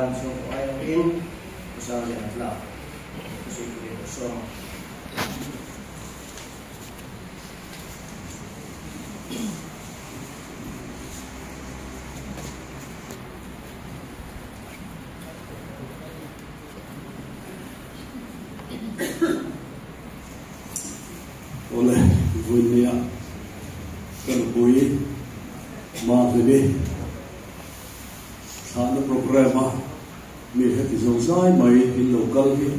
tan chhungkaw aiawhin Pu Sangliana tlak thusawi turin ka sawm a. Awle, vawinia ka nupui Mahlimi thlahna programme a mi heti zo zai mai in lo kal hi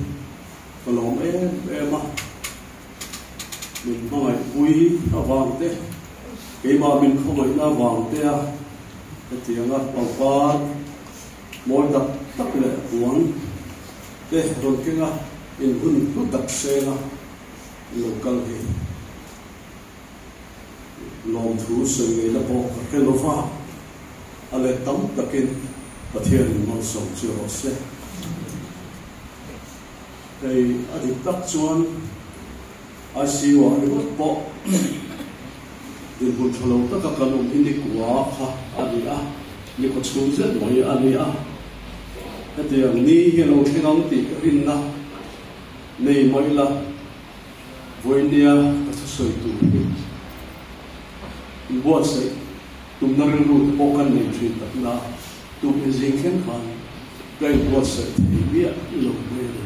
ka lawm em em a, min hmangaihpui avang te, keimah min khawngaihna avang te a hetianga pangpar mawi tak tak leh puan te rawn keng a, in hun hlu tak seng a lo kal hi lawmthu sawi ngei la pawh ka hre lo va, a let tam takin Pathianin malsawm chu rawh se. Hei a dik tak chuan ICU ah ringawt pawh dinhmun tha lo taka kan awm hi nikua kha a ni a, nikua chhung zet mai a ni a. Hetiang ni hi a lo thleng ang tih rinna nei mai la, vawinia ka thusawi tur hi inbuatsaih tumna rilru te pawh kan nei thin takna tuk inzing thleng khan ka inbuatsaih thei miah lo mai a ni.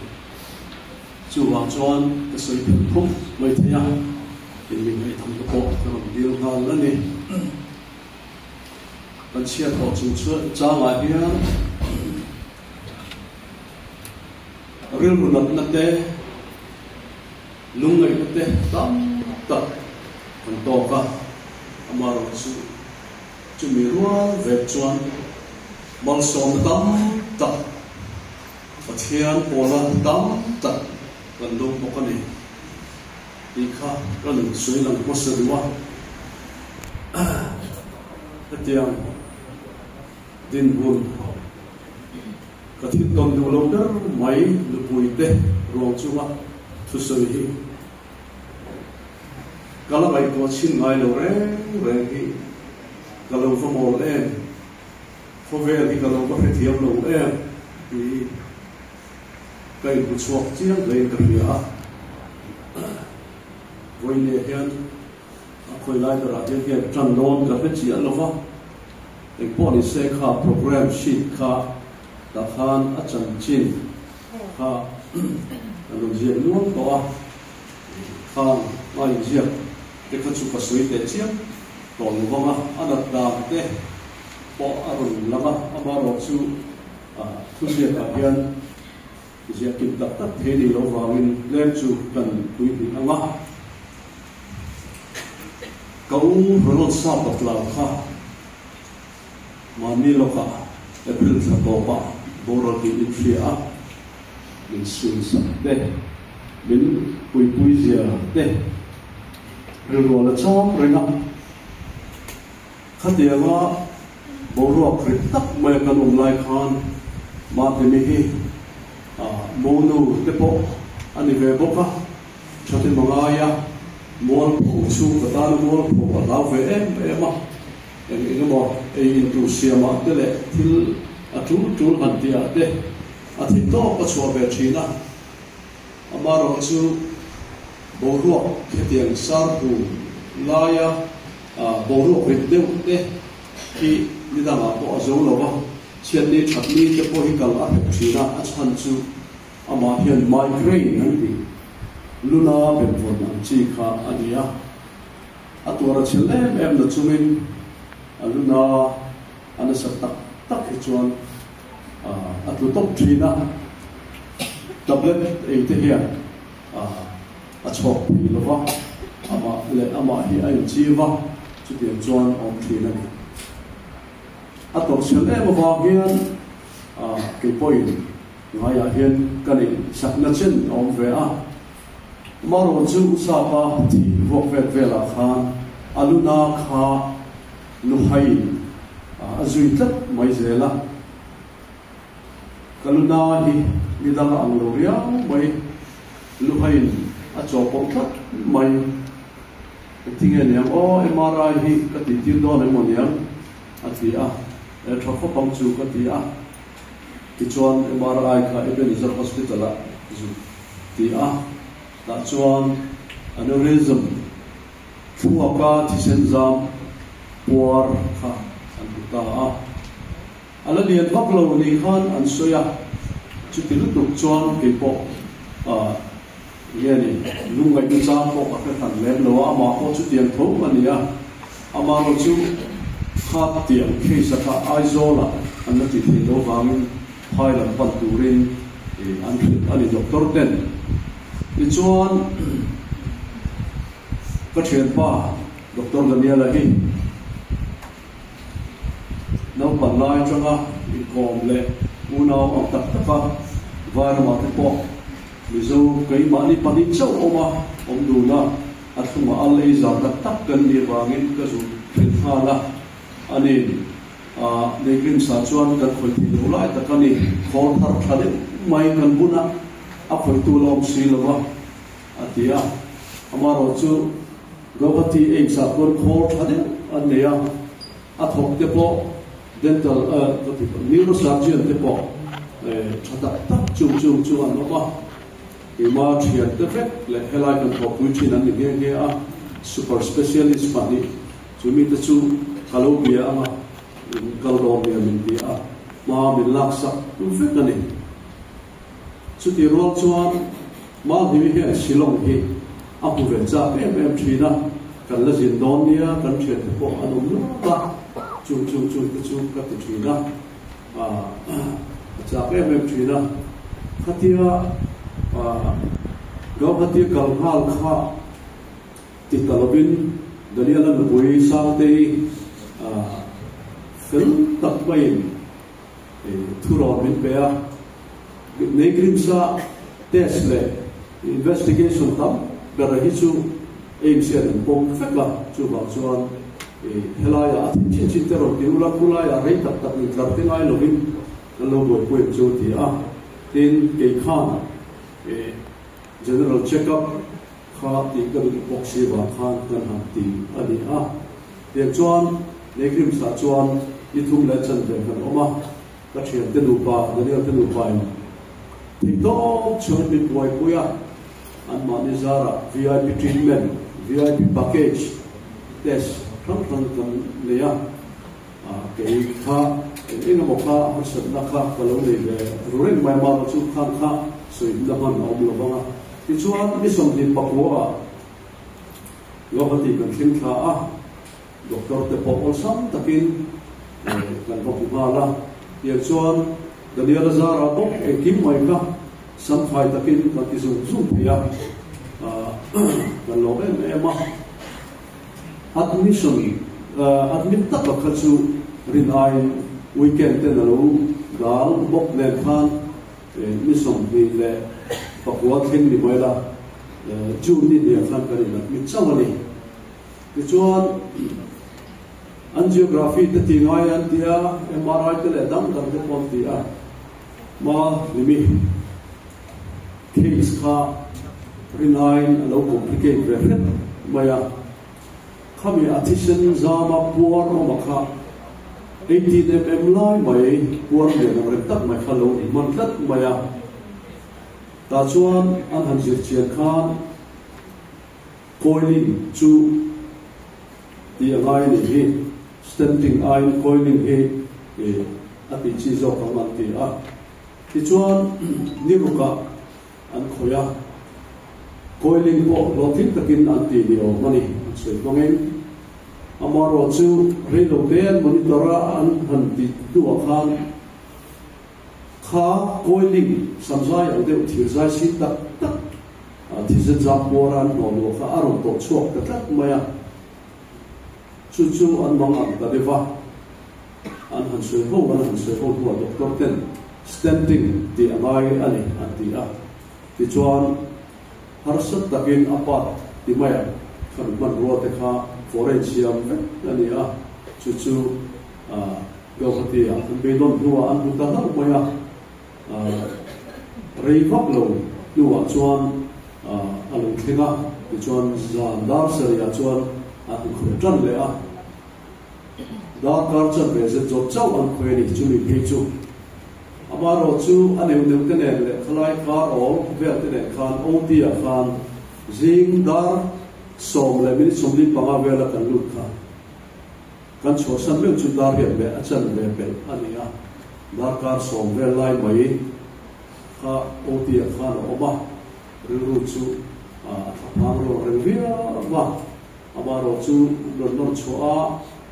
Chuvang chuan ka sawi phel phum mai thei a, in min ngaihtham te pawh ka rawn dil nghal a ni. Kan chhiat tawh chung changah hian rilru natna te, lungngaihna te tam tak kan tawk a, amaherawhchu chumi rual vek chuan malsawmna tam tak Pathian pawla tam tak kan dawng bawk a ni tih kha ka nun sawi lang hmasa duh a. Hetiang dinhmun ka thil tawn duh lo ber mai nupuite ruang chunga thusawi hi ka la ngaihtuah chhin ngai lo reng reng hi ka lo va mawl em. Khawvel hi ka lo va hrethiam lo em tih ka inhmu chhuak chiang hlein ka hria a. Vawiin hian a khawi lai berah hian hian tan dawn ka hre chiah lo va, engpawh ni se kha programme sheet kha tah khan a chanchin kha ka lo ziak nual tawh a, khang a inziak te kha chu ka sawi teh chiang tawh lo vang a, a nat dan te pawh a rawn lang a, amaherawh chu thuziakah hian ziah kim tak tak thei ni loh vangin tlem chu kan puihnih ang a. Ka u Ronald Sapa tlau kha mahni lawkah April thla tawpah boral tih min hria a, min sunsak te, min puipui zia te rilrual a cham reng a. Khatianga boruak rit tak maia kan awm lai khan Mahtimi hi monu te pawh a ni ve bawk a, thatim a ngai a, mualpho chu ka tana mualpho a hlau ve em em a, eng eng emaw ei in tur siamah te leh thil a tul tul han tihah te a thei tawk a chhuah ve thin a, amaherawhchu boruak hetiang sarhu laia Boruak rit deuh te hi ni dangah pawh a zo lo va, chhiatni thatni te pawh hi kal a hrep thin a, a chhan chu amah hian migraine an tih, luna benvawn ang chi kha a ni a, a tuar a chhel em em na chungin a luna a nasa tak tak hi chuan a tlu tawp thin a, tablet ei te hian A chhawk thei lo va, amah leh amah hi a inchiv a, chutiang chuan a awm thin a ni. A tawrhchhel em avang hian kei pawhin ngaiah hian ka neih chakna chen a awm ve a. Amaherawh chu Sapa thi vuak vet velah khan a luna kha luhaiin a zui tlat mai zel a. Ka luna hi ni dang a ang lo riau mai. Luhain a chaw pawh tlat mai. Engtinge niang aw MRI hi ka tih tir dawn emaw niang a ti a, e tha khawp ang chu ka ti a. Tichuan MRI kha Ebenezer Hospital ah zuk ti a, tah chuan aneurysm, thluaka thisen zam puar kha an hmu ta a. A la lian vak lo ni khan an sawi a, chuti lutuk chuan keipawh nge ni lungngaihna chang pawh ka hre hran lem lo a, amah pawh chutiang tho a ni a, amaherawh chu kha tiang case a kha Aizawlah an la ti thei lo vangin phai lam pan turin an hrilh a ni doctor ten. Tichuan ka thianpa Doctor Daniela hi Naupan lai atanga inkawm leh unau ang tak taka Vairamah te pawh Mizo keimahni pahnih chauh awm a, awm dun a, a thlungah a lei zar tak tak kan nih vangin ka zut hrilh nghal a, a ni. A Negrims-ah chuan kan khawih theih loh lai tak a ni. Khawl thar tha deuh mai kan bun a, a khawihtu la awm si lo va, a ti a. Amaherawhchu Guwahati AIIMS-ah khuan khawl tha deuh an nei a, a thawk te pawh dental ka ti pawh neurosurgeon te pawh tha tak tak chung chung chu an awm a, keima thian te vek leh helai kan thawhpui thin an ni nghe nghe a, super specialist pahnih chu mite chu ka lo bia ang a, in kal dawn nia min ti a, hma min laksak vek a ni. Chutih rual chuan Malhimi hian Shillong hi a hmu ve chak em em thin a, kan la zin dawn nia, kan thiante pawh an awm nual a, chung chung chung te chu ka ti thin a, a chak em em thin a. Khatia Gauhati kal nghal kha ti ta lovin Daniela nupui Sangtei fel tak maiin Thu rawn min pe a, Negrimsa test leh investigation tam ber hi chu AIIMS hian an pawm vek a, chuvang chuan helaiah a thim chin chin te rawn ti ula, khulaiah rei tak tak intlar te ngai lovin kan lo buaipui ang chu ti a. Tin, kei khan general check up kha tih ka duh bawk si vang khan kan han ti a ni a. Tiang chuan Negrimsah chuan ni thum leh chanve kan awm a, ka thiante nupa Daniel te nupain theihtawp chuan min buaipui a, anmahni zarah vip treatment, vip package, test hrang hrang kan nei a, kei kha eng eng emaw kha harsatna kha ka lo nei ve ru reng mai amaherawh chu khang kha sawihna hman a awm lo vang a. Tichuan ni 29 ah Guwahati kan thleng thla a, doctor te pawh awlsam takin kan va hmu nghal a. Tiang chuan Daniel-a zara bawk engkim mai kha samfai takin kan ti zung zung thei a, kan lawm em em a. Admission, admit tak kha chu rin aiin weekend ten a lo dal bawk nen khan Ni 29 thleng ni mai la, June ni hniam khan kan inadmit chauh a ni. Tichuan, angiography te ti ngai an ti a, MRI te leh dang dang te pawh an ti a. Ma hlimi case kha rinaiin a lo complicate ve hret mai a. Khami a thisen zama puar awma kha 18 mm lai mai puar lian ang reng tak mai kha lo inhman tlat mai a. Tah chuan an han zir chian khan coiling chu tih a ngai a nih hi, stenting aiin coiling hi a tih chi zawk ang an ti a. Tichuan ni rukah An khawih a, coiling pawh hlawhtling takin an ti ni awm a ni, an sawi hmangin. Amaherawh chu reilo te an monitor a an han tih hnuah khan kha coiling samzai ang deuh thirzai sin tak tak thisen zam puara an hnawh luah kha a rawn tawh chhuak ta tlat mai a, chu chu an mang ang ta deuh a. An han sawi ho, an han sawi ho hnuah doctor ten stenting tih a ngai a ni an ti a. Tichuan, harsat takin a pa ti maia khan hmanrua te kha foreign siam vek a ni a, chu chu Guwahati ah an beidawn hnuah an hmu ta hlauh mai a. Rei vak lo hnuah chuan a lo thleng a, tichuan zan dar sarih ah chuan an inkhawih tan leh a. Darkar chan ve zet zawt chauh an khawi a ni, chumi phei chu. Amaherawhchu a neuh neuh te nen leh khalai kar awl vel te nen khan OT ah khan zing dar sawm leh minute 45 vela kan lut kha kan chhuahsan meuh chu dar riat leh a chan ve pelh a ni a, darkar sawm vel lai mai kha OT ah khan a awm a, rilru chu a thlaphang rual reng viau a. Amaherawhchu rawn nawr chhuah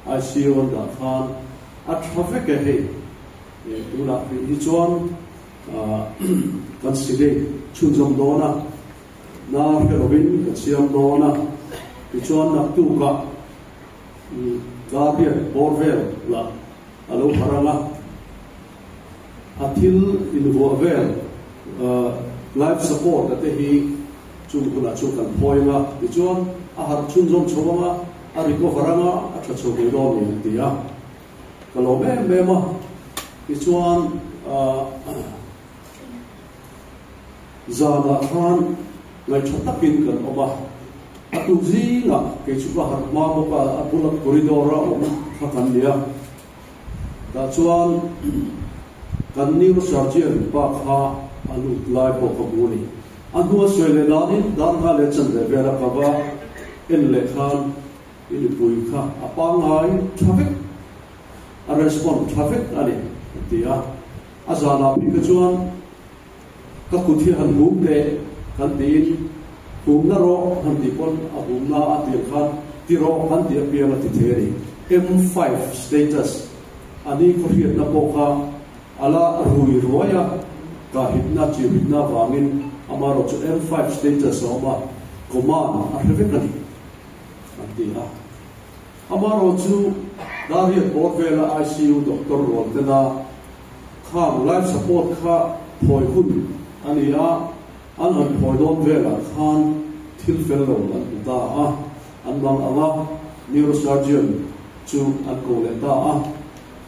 a ICU an dah khan a tha vek e hei. Tunah hrih hi chuan kan sedate chhunzawm dawn a, na hre lovin kan siam dawn a, tichuan naktukah Gabriel bawr vel lah a lo harh ang a, a thil invuah vel life support a te hi chung hunah chuan kan phawi ang a, tichuan a harh chhunzawm chho ang a, a recover ang a, a tha chho mai dawn ni an ti a. Ka lawm em em a, tichuan zanah khan ngaihṭha takin kan awm a, a tuk zingah kei chu ka harh hma bawk a, a bula corridor a awm kha kan ni a, tah chuan kan neurosurgeon pa kha a lut lai pawh ka hmu a ni. A hnua sawi leh danin darkar leh chanve vela ka va en leh khan I nupui kha a pangngai tha vek, a respond tha vek a ni, a ti a. A zanah phei kha chuan ka kut hi han hum teh kan tiin humna rawh han tih pawn a humna a tir khan ti rawh kan tih apiang a ti thei a ni. M5 status a ni khawhriatna pawh kha a la rui ruai a, kahhipna, chiuhipna avangin amaherawhchu M5 status a awm a, command a hre vek a ni. An ti a. Amaherawh chu Dariat bawr vela ICU doctor rual tena khang life support kha phawi hun a ni a, an han phawi dawn velah khan thil fel lo an hmu ta a, an bang ang a, neurosurgeon chu an ko leh ta a.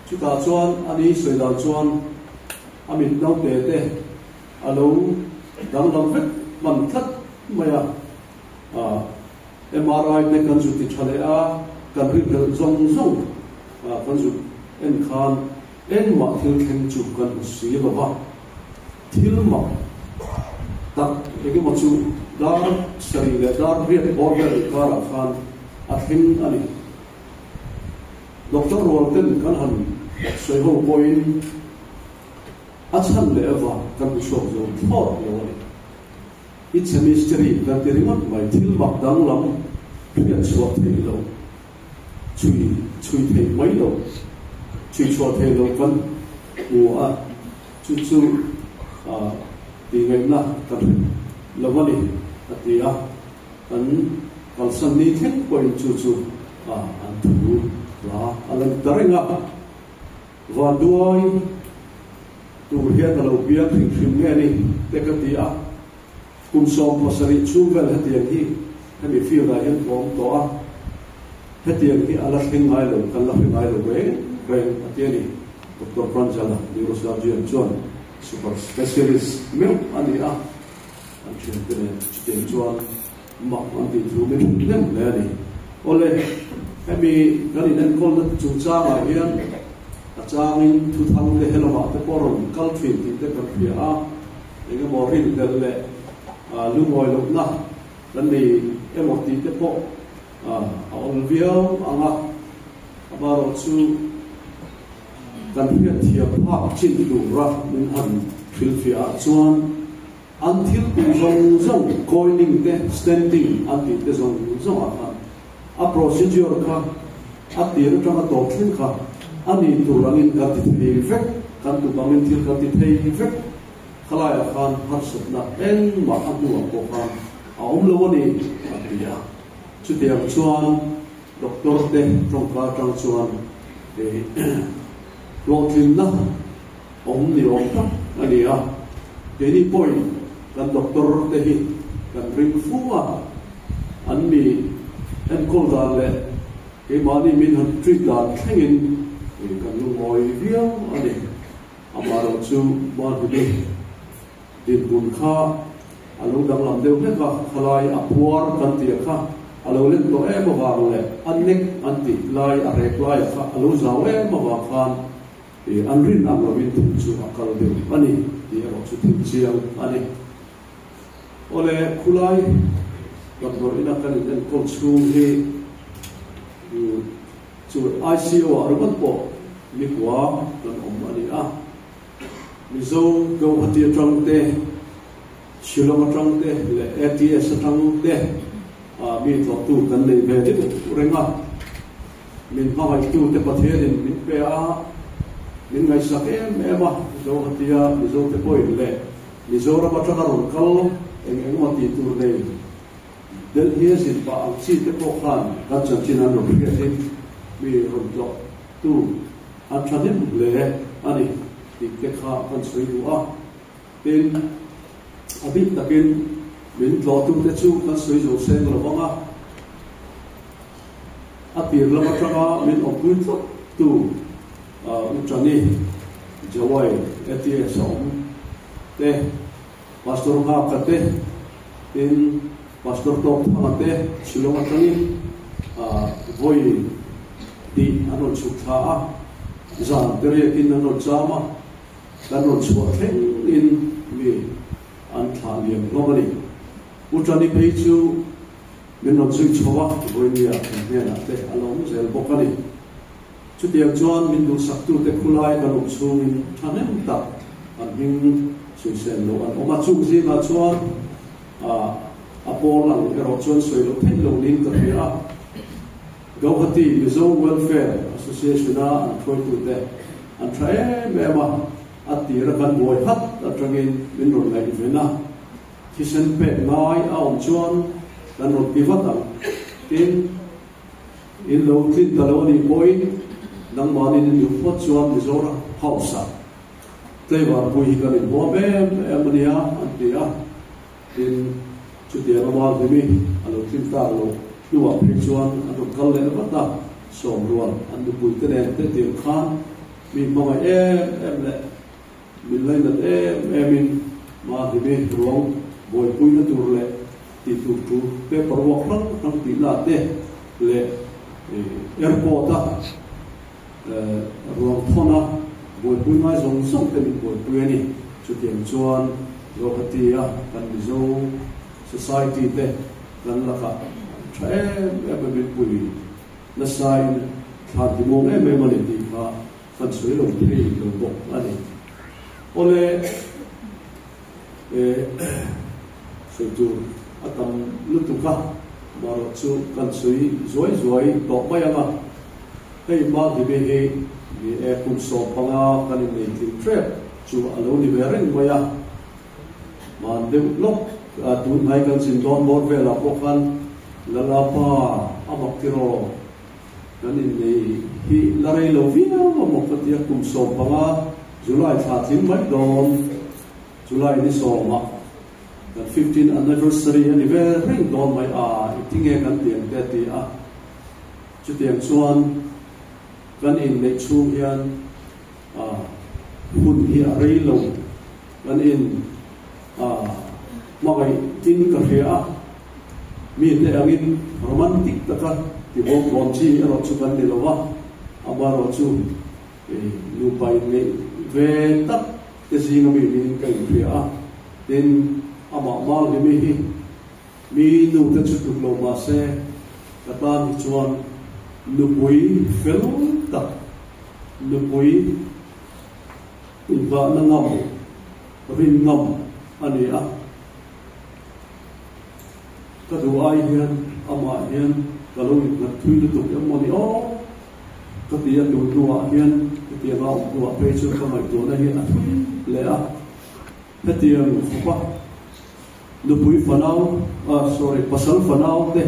Chutah chuan a ni sawi dan chuan a mit naute te a lo danglam vek hman tlat mai a. MRI te kan zu ti tha leh a, kan ri belh zawng zawng kan zu en khan engmah thil thleng chu kan hmu si lo va, thil mak tak engemaw chu dar sarih leh dar riat bawr vel inkarah khan a thleng a ni. Doctor rual ten kan han sawi ho pawhin a chhan leh avang kan hmu chhuak zo thlawt lo a ni. It's a mystery kan ti ringawt mai, thil mak danglam hriat chhuah theih loh, chhui chhui theih mai loh, chhui chhuah theih loh kan hmu a, chu chu tih ngaihna kan hre lo a ni, a ti a, kan kalsan ni thleng pawhin chu chu an thu hla a la ni ta reng a. Vanduai tur hian a lo biak hrim hrim nge ni te ka ti a, kum 17 chhung vel hetiang hi hemi field ah hian ka awm tawh a, hetiang hi a la thleng ngai lo, kan la hre ngai lo reng reng a ti a ni. Doctor Pranjala, neurosurgeon chuan super specialist meuh a ni a, an thiante nen chutiang chuan mak an tih thu min hrilh hnem hle a ni. Awle, hemi kan inenkawlna chungchangah hian a changin thuthang te helamah te pawh rawn kal thin tih te kan hria a, eng emaw rinhlelh leh lungawi lohna kan nei emaw tih te pawh a awm viau ang a, amaherawhchu kan hriatthiam phak chin tura min han hrilhfiah ah chuan An thil tum zawng zawng, coiling te, stenting an tih te zawng zawng ah khan a procedure kha a tir atanga tawp thleng kha a ni tur angin kan ti thei vek, kan tum angin thil kan ti thei vek. Khalai ah khan harsatna engmah a hnuah pawh khan a awm lo a ni a ti a. Chutiang chuan doctor te tawngka atang chuan hlawhtlinna Awm ni awm tak a ni a, keini pawhin kan doctor te hi kan ring fu a, an mi enkawl dan leh keimahni min han treat dan thlengin kan lungawi viau a ni. Amaherawh chu Mahuni dinhmun kha a lo danglam deuh hlek a, khalai a puar kan tih a kha a lo len tawh em avang leh a nek an tih lai a rek lai a kha a lo zau em avang khan. An rin ang lovin thil chu a kal deuh a ni tih erawh chu thil chiang a ni. Awle, khulai damdawi ina kan in enkawl chhung hi chu ICU ah ringawt pawh nikua kan awm a ni a. Mizo Guwahati atang te, Shillong atang te leh ATS atang te mi tlawhtu kan nei ve deuh reng a. Min hmangaihtu te Pathianin min pe a, min ngaihsak em em a, Guwahati-a Mizo te pawhin leh Mizoram atanga rawn kal eng engemaw tih tur nei Delhi a zin pah ang chi te pawh khan kan chanchin an rawn hriatin mi rawn tlawh tu an thahnem hle a ni tih te kha kan sawi duh a. Tin, a bik takin min tlawhtu te chu kan sawi zo seng lo vang a, a tir lam atanga min awmpui tlat tu Uchani Jawai ATS a awm te, Pastor Nghaka te, tin Pastor Tawkthanga te Shillong atangin vawi hnih an rawn chhuk thla a, zan te riakin an rawn cham a. Kan rawn chhuah thlengin mi an thlah liam hlawm a ni. U Tani phei chu min rawn zui chho a, vawinia kan hnenah te a lo awm zel bawk a ni. Chutiang chuan min duhsaktute khulai kan awm chhungin thahnem tak an hming suisen loh an awm a, chung zingah chuan a pawl ang erawh chuan sawi loh theih lo niin ka hria a. Gauhati Mizo Welfare Association-a an hruaitute an tha em em a, a tira kan buai hat atangin min rawn ngaihven a, thisen pek ngai a awm chuan kan rawn ti vat ang. Tin, in lo tlin ta lo a nih pawhin nangmahni in duh phawt chuan Mizoram House-ah Tleivarpui hi kan inhuam em em a nia an ti a. Tin, chutiang a Malhimi a lo tling tak loh hnuah phei chuan an rawn kal leh vat a, Sawmrual an nupuite nen te tiang khan mi hmangaih em em leh min lainat em emin Malhimi ruang buaipuina tur leh tih tur thu paper work hrang hrang tihna te leh airport a Ruang thawna buaipui ngai zawng zawng te min buaipui a ni. Chutiang chuan Guwahati-a kan Mizo Society te kan lakah tha em em a min pui nasain thlan timawm em em a ni tih kha kan sawi lo thei lo bawk a ni. Awle sawi tur a tam lutuk a, amaherawh chu kan sawi zuai zuai tawh mai ang a. Hei Maldive hi ni e kum 15 kan innei tling hrep chu a lo ni ve reng mai a, hman deuh lawk tun hnai kan zin dawn bawr velah pawh khan Lalapa a mak tiraw kan innei hi la rei lo viau a maw ka tia kum 15 July thla tling mai dawn July ni sawmah kan 15 anniversary a ni ve reng dawn mai a engtinge kan ti ang te a ti a. Chutiang chuan kan inneih chhung hian hun hi a rei lo, kan in hmangaih in ka hria a, mite angin romantic taka ti bawk rawn chi erawh chu kan ni lo va, amaherawh chu nupa inneih ve tak te zinga mi niin ka inhria a, tin amah Malhlimi hi Mi nute chu tluk lo mah se, ka tan hi chuan nupui fel tak, nupui inghahna ngam, rin ngam a ni a. Ka duh ai hian amah hian ka lo innghat thui lutuk em maw ni aw? Ka ti a, tun hnuah hian hetianga awm hnuah phei chu ka ngaihtuahna hi a thui hle a. Hetiang khawpa Nupui fanau, ah sorry, pasal fanau te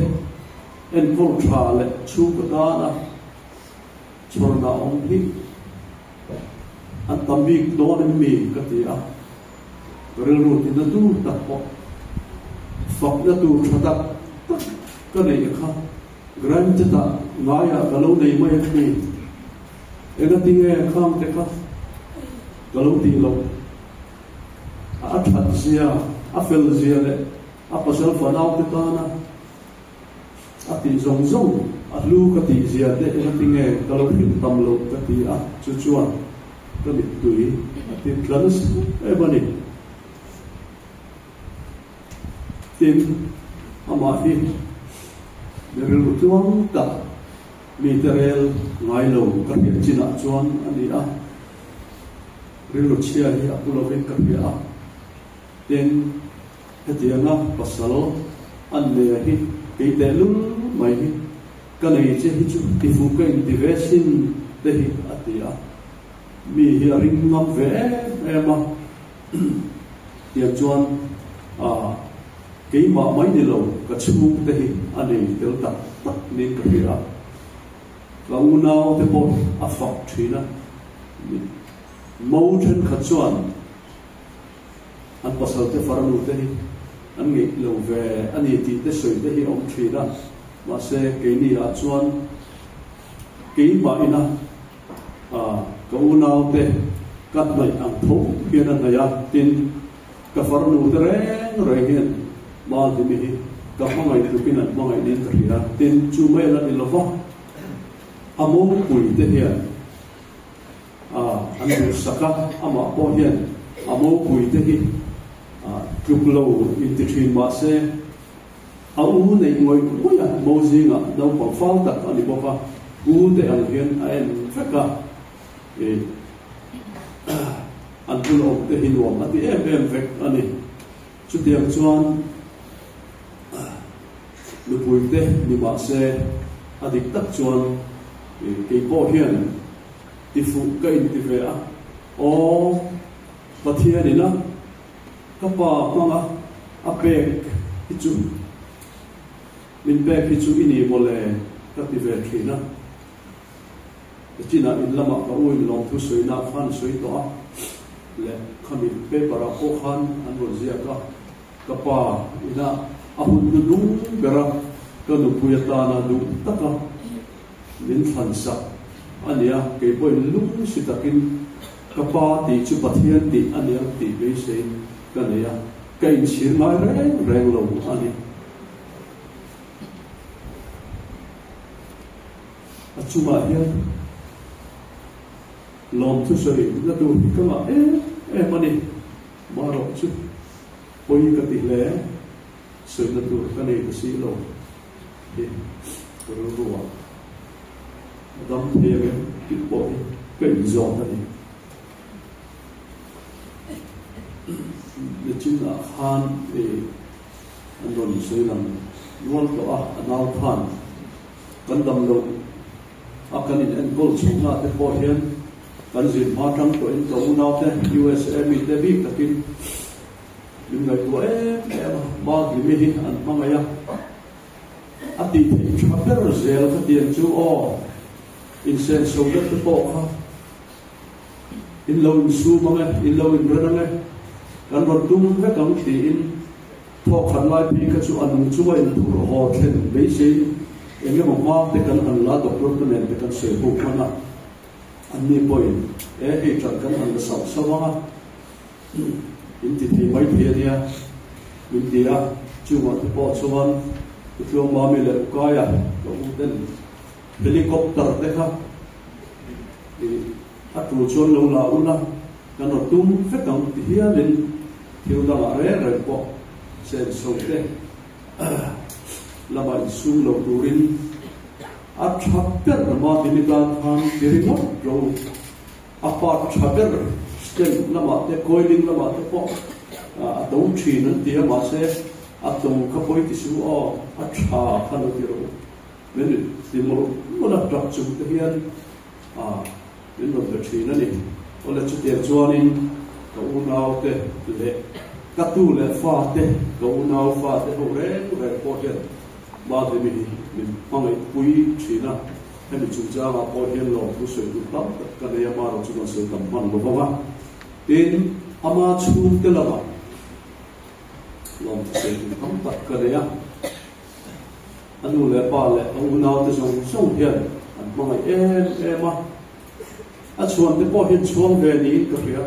enkawl tha leh chhungkaw tana chhawrna awm hi an tam bik dawn em mi ka ti a, ka rilru tina tur tak pawh fakna tur tha tak tak ka neih kha granted ah ngaiah ka lo nei mai em mi, engatinge khang te kha ka lo tih loh. A that zia, a fel zia leh a pasal fanau te tana a tih zawng zawng, a hlu ka tih zia te engatinge ka lo hrilh tam loh ka ti a, chu chuan ka mittui a ti tla nasa em a ni. Tin, amah hi mi rilru tluang tak, mite rel ngai lo ka hriat chinah chuan a ni a, rilru chhia hi a pu lovin ka hria a. Tin, hetianga pasal an neia hi kei tehlul mai hi ka nei che hi chu tifuh ka inti ve sin te hi a ti a. Mi hi a ring ngam ve em em a. Tiang chuan keimah mai ni lo ka chhungte hi a nei tel tak tak niin ka hria a. Ka unau te pawh a fak thin a. Mo thenkhat chuan an pasal te farnu te hi an ngeih lo ve a ni tih te sawi te hi a awm thin a. Mahse keini ah chuan keimah ina Ka unaute ka hnaih ang tho hian a hnaih a, tin, ka farnu te reng reng hian Malhimi hi ka hmangaih tlukin an hmangaih niin ka hria, tin, chu mai a la ni lo va, a mopui te hian an duhsak a, amah pawh hian a mopui te hi tluk lo inti thin mah se, A u neih ngawih ngawih a, mo zingah naupang fal tak a ni bawk a, u te ang hian a en vek a, ih an bul awm te hi nuam a ti em em vek a ni. Chutiang chuan nupui te ni mah se a dik tak chuan ih kei pawh hian tifuh ka inti ve a, aw Pathianin a Ka pa hmanga a pek hi chu min pek hi chu i ni mawle ka ti ve thin a. Chinah in lamah ka u in lawmthu sawinak khan a sawi tawh a, leh khami paper ah pawh khan an rawn ziak a, ka pa ina a hun hnuhnung bera ka nupui atana duh taka min thlan sak a nia, kei pawhin lung si takin ka pa tih chu Pathian tih a nia tih beisei ka nei a, ka inchhir ngai reng reng lo a ni. A chungah hian lawmthu sawi na tur hi ka ngah em em a ni, marawh chu pawi ka ti hle, sawi na tur ka nei ta si lo. Hi ka rilru ah a dam thei ang em tih pawh hi ka inzawm a ni. Nichin ah khan i an rawn sawi lang nual tawh a, a nau khan kan dam loh a kan in enkawl chhungna te pawh hian kan zin hma tang tawhin ka unau te USA mi te bik takin Min ngaihtuah em em a, Mahlimi hi an hmangaih a, a tih theih tha ber zel kha tiang chu aw, insenso deuh te pawh kha in lo insum ang e, in lo inren ang e, kan rawn tum vek ang tiin thawk khat lai phei kha chu a nung chunga inphurh haw thlen beiseiin eng emaw hma te kan han la doctor te nen te kan sawi ho hman a, anni pawhin e hei ṭan kan han la sauh sauh ang a. In ti thei mai thei a nia min ti a, chungah te pawh chuan U Tluangmami leh U Kaia ka u ten helicopter te kha ih a tul chuan lo la ula kan rawn tum vek ang ti hialin thil dangah reng reng pawh senso te lamah insum lo turin a tha ber Mahmimi tan khan ti ringawt lo. A part tha ber stem lamah te coiling lamah te pawh a to thin an ti a mahse a to kha pawi ti su aw a tha kha lo ti rawh u min ti mawlh mawlh a tap chung te hian a min rawn be thin a ni. Awle chutiang chuanin ka unau te leh ka tu leh fa te ka unau fa te ho reng reng pawh hian Madhimi hi min hmangaih pui thin a. Hemi chungchangah pawh hian lawmthu sawi tur tam tak ka nei a, marawh chu kan sawi tam hman lo vang a. Tin, ama chhungte lamah lawmthu sawi tur tam tak ka nei a. A nu leh pa leh a unaute zawng zawng hian an hmangaih em em a. A chhuante pawh hian chhuang ve niin ka hria.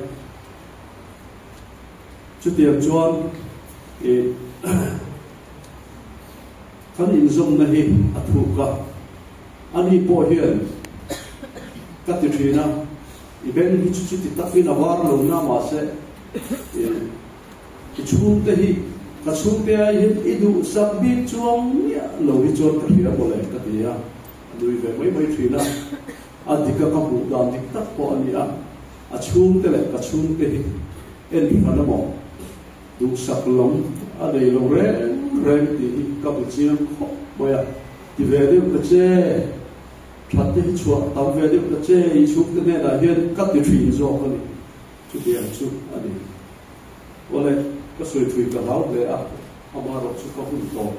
Chutiang chuan ih Kan inzawmna hi a thuk a, ani pawh hian ka ti thin a. I beng hi chu chuti takin a var lo na mahse i chhungte hi ka chhungte ai hian i duhsak bik chuang miah lo hi chuan ka hria mawle ka ti a, a nui ve mai mai thin a, a dika ka hmuh dan dik tak pawh a ni a, a chhungte leh ka chhungte hi en hran emaw duhsak lam a nei lo reng reng tih hi ka hmu chiang khawp mai a, ti ve deuh ta che. That te hi chhuah tam ve deuh ta che i chhungte hnenah hian ka ti thin zawk a ni. Chutiang chu a ni. Awle, ka sawi thui ka hlau hle a, amaherawh chu ka hun tawp,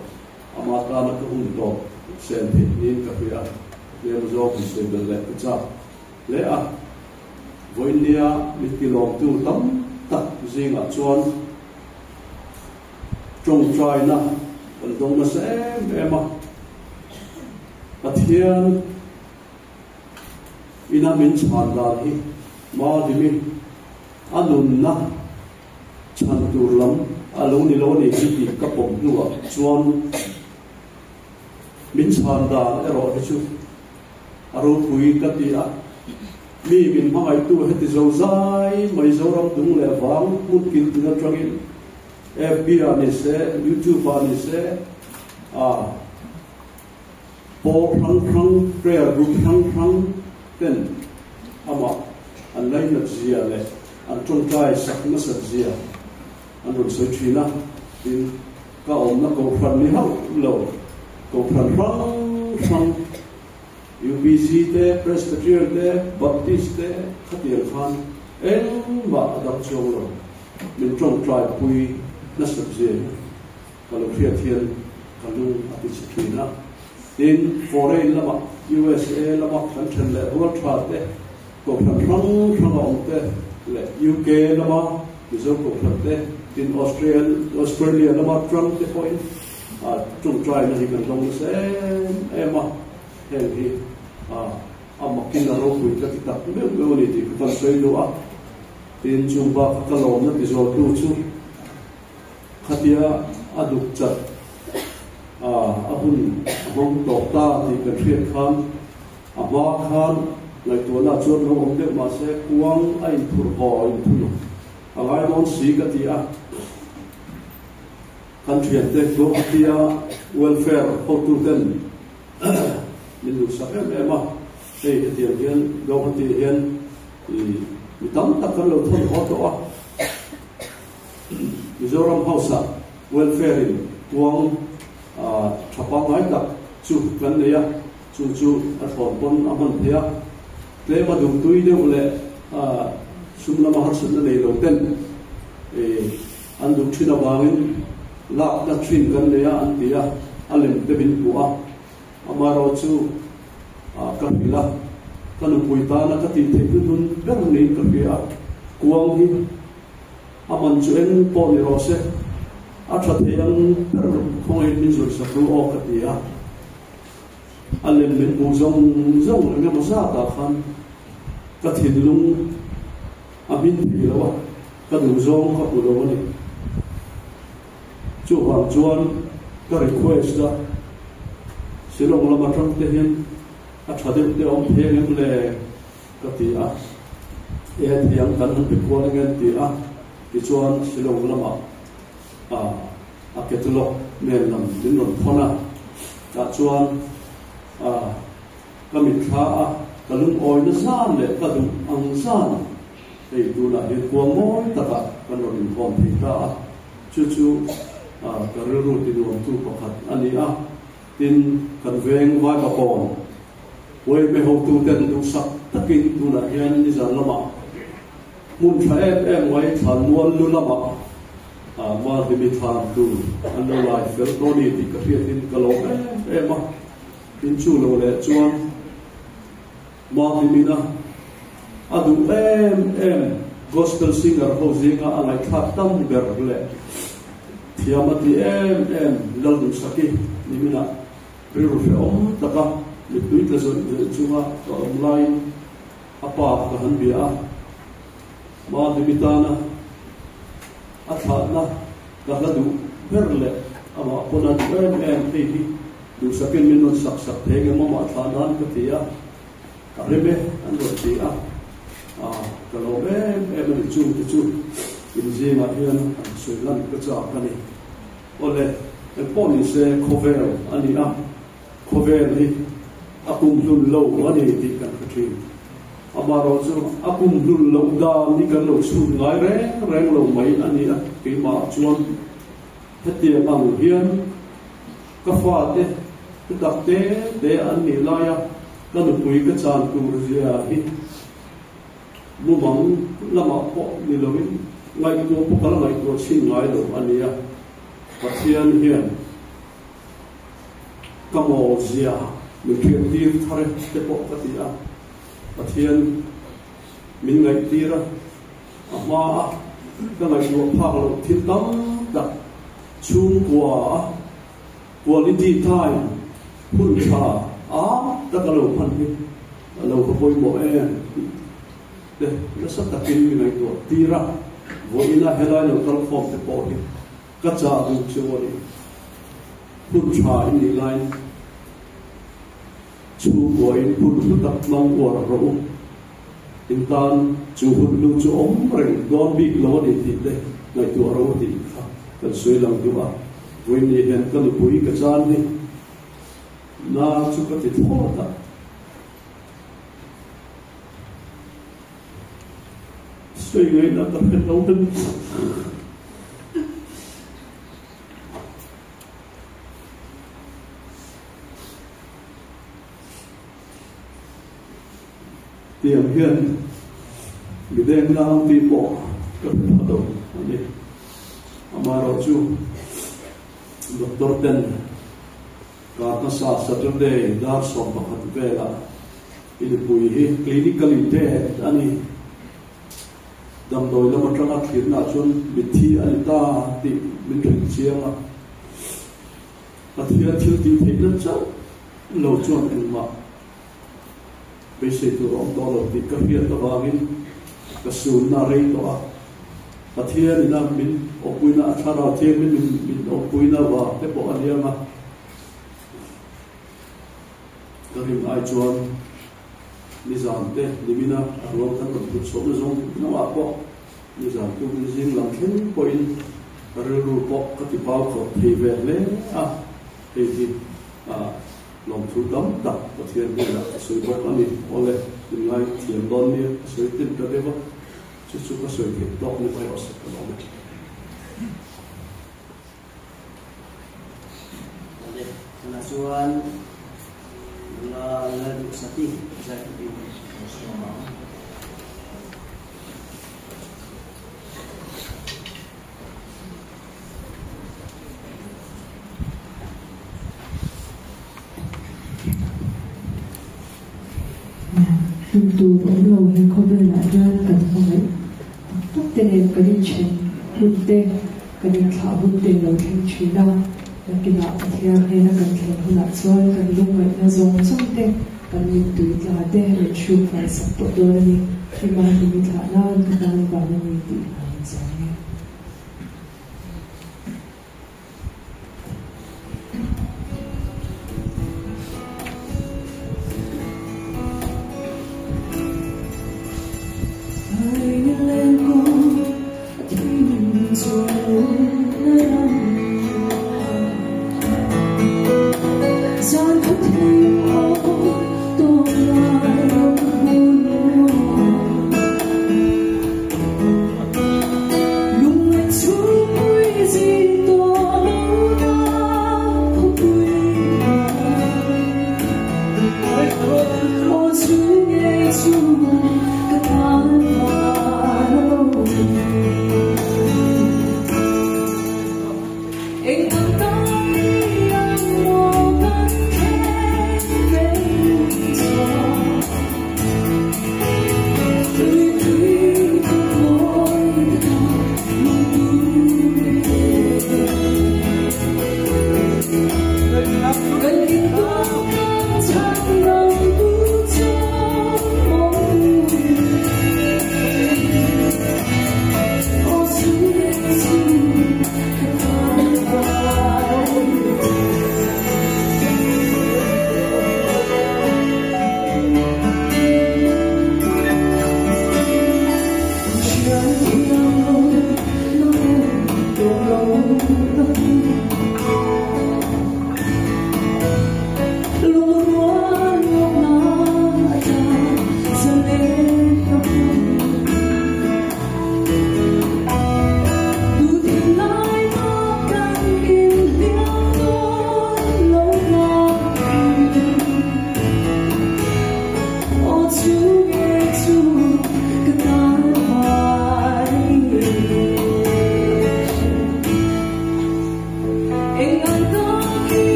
ama tana ka hun tawp sen theih niin ka hria a, tlem zawk in sawi belh leh ka chak hle a. Vawiinnia min tilawmtu tam tak zingah chuan tawngtaina kan dawng nasa em em a. Pathian ina min chhan dan hi Malimi a nunna chhan tur lam a lo ni lo a ni hi tih ka pawm hnuah chuan min chhan dan erawh hi chu a ropui ka ti a. Mi min hmangaihtu heti zo zai mai Zoram dung leh vang hmun kil tin atangin FB ah ni se, YouTube ah ni se, a Pawl hrang hrang, prayer group hrang hrang ten amah an lainat zia leh an tawngtai sak nasat zia an rawn sawi thin a, tin, ka awmna kohhran ni hauh lo, kohhran hrang hrang, UPC te, Presbyterian te, Baptist te khatiang khan engmah a dang chuang lo, min tawngtai pui nasat zia hi. Ka lo hriat hian ka lung a ti chhe thin a. Tin, foreign lama USA lama kan then leh rual tha te, kohhran hrang hrang a awm te leh UK lama Mizo kohhran te, tin Australia lama Trump te pawhin tawngtaina hi kan dawng nasa em em a. Heng hi a makin a ropui ka ti tak meuh meuh a ni tih ka kan sawi duh a. Tin, chung bakah ka lawmna ti zualtu chu Khatia a duk chat a, a hun a hmang tawp ta tih kan hriat khan a hma khan ngaihtuahna chuan lo awm deuh mahse kuang a inphurh haw inthun a ngai dawn si ka ti a. Kan thiante Guwahati-a welfare hotuten min duhsak em em a, hei hetiang hian Guwahati hian mi tam tak kan lo thawn haw tawh a. Mizoram House ah welfare in kuang tha pangngai tak chu kan nei a, chu chu a thlawn pawn a hman thei a, tlem a duhtui deuh leh sum lama harsatna nei lo ten an duh thin avangin lakna thin kan nei a an ti a, a lem te min hmuh a, amaherawh chu ka hrilh a, ka nupui tana ka tih theih hnuhnun ber niin ka hria a, kuang hi. A man chu eng pawh ni rawh se, a tha thei ang ber khawngaih min zawih sak ru aw ka ti a. A lem min hmuh zawng zawng eng emaw zatah khan ka thinlung a hmin thei lo a, ka duh zawng ka hmu lo a ni. Chuvang chuan ka request a, Shillong lam atang te hian a tha deuh te awm thei ang em le? Ka ti a, E thiang kan han be kual eng en ti a, tichuan Shillong lamah a a catalog nen lam min rawn thawn a, tah chuan a ka mitthla a, ka lungawina zan leh ka duh ang zan hei tunah hian kua mawi takah kan rawn inkhawm thei ta a, chu chu a ka rilru tinuamtu pakhat a ni a, tin kan veng Vaivakawn Uaime hotuten duhsak takin tunah hian nizan lamah hmun tha em em mai thlanmual lu lamah Malhimi thlan tur an lo lai fel tawh a ni tih ka hriatin ka lawm em em a. Tin chu lo leh chuan Malhimina a duh em em gospel singer ho zinga a ngaihthlak tam ber leh thiam a ti em em Lalduhsaki niminah Rilru hrehawm taka mittui tla zawih zawih chunga ka awm laiin a pa ka han bia a, Mahni tana a thlahna ka hla duh ber leh amah pawn a duh em em hei hi duhsakin min rawn sak sak thei nge mawmah thlah nan ka ti a, a rem e an rawn ti a. A, ka lawm em em a ni. Chungte chu inzingah hian an sawi lan ka chak a ni. Awle, engpawh ni se khawvel a ni a, khawvel hi a kumhlun lo a ni tih kan hre thin. Amaherawhchu a kumhlun loh dan hi kan lo chhut ngai reng reng lo mai a ni a, keimahah chuan hetiang ang hian ka fate te tak te te an nih laia ka nupui ka chan tur zia hi mumang lamah pawh ni loin ngaihtuah pawh ka la ngaihtuah chhin ngai lo a nia. Pathian hian ka mawl zia min hriat tir thar e te pawh ka ti a, Pathian min ngaihtir a, a hma a ka ngaihtuah phak loh thil tam tak chhungkua a quality time hun tha a tak a lo hman hi a lo va pawimawh em tih te nasa takin mi ngaihtuah tir a, vawiina helai lo kal khawm te pawh hi ka chah duh chu a ni. Hun tha i nih laiin chhungkuain hun hlu tak hmang uar rawh u. In tan chu hun hlu chu awm reng dawn bik lo a ni tih te ngaihtuah rawh u tih kha kan sawi lang duh a. Vawiin ni hian ka nupui ka chan hi na chu ka ti thlawt a. Sawi ngaihna ka hre lo a ni. Tiang hian mi deng nang tih pawh ka hre pha lo a ni. Amaherawhchu doctor ten kar hmasa Saturday dar 11 velah i nupui hi clinically dead a ni. Damdawi lam atanga thlirnaah chuan mitthi a ni ta tih min hrilh chiang a. Pathian thil tih theihna chauh lo chuan engmah beisei tur a awm tawh lo tih ka hriat avangin ka sunna a rei tawh a. Pathian ina min awpuina a thlarau thiangin min awpuina vang te pawh a liam a. Ka rin ai chuan nizan te nimina a ruang kan rawn put chhuahna zawng hnungah pawh nizan tukin zing lam thleng pawhin ka rilru pawh ka ti pau khawp thei ve hle a, hei hi lawmthu tam tak Pathian hnenah ka sawi bawk a ni. Awle, min ngai thiam dawn nia ka sawi tin ta deuh a, chu chu ka sawi theih tawk ni mai awh se ka lawm e. Awle, tunah chuan nula Lalduhsati zai turin ka sawm ang. Tum tur awm lo he khawvelah hian kan hmangaih tak tak te nen kan inthen hun te, kan inthlah hun te lo thleng thin a. Nakinah Pathian hnena kan thlen hunah chuan kan lungngaihna zawng zawng te, kan mittui tla te min hruk fai sak tawh dawn a ni. Hima hlimi thlah nan ka tan van a ni tih hla in zai e.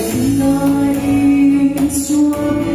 Lai Isua.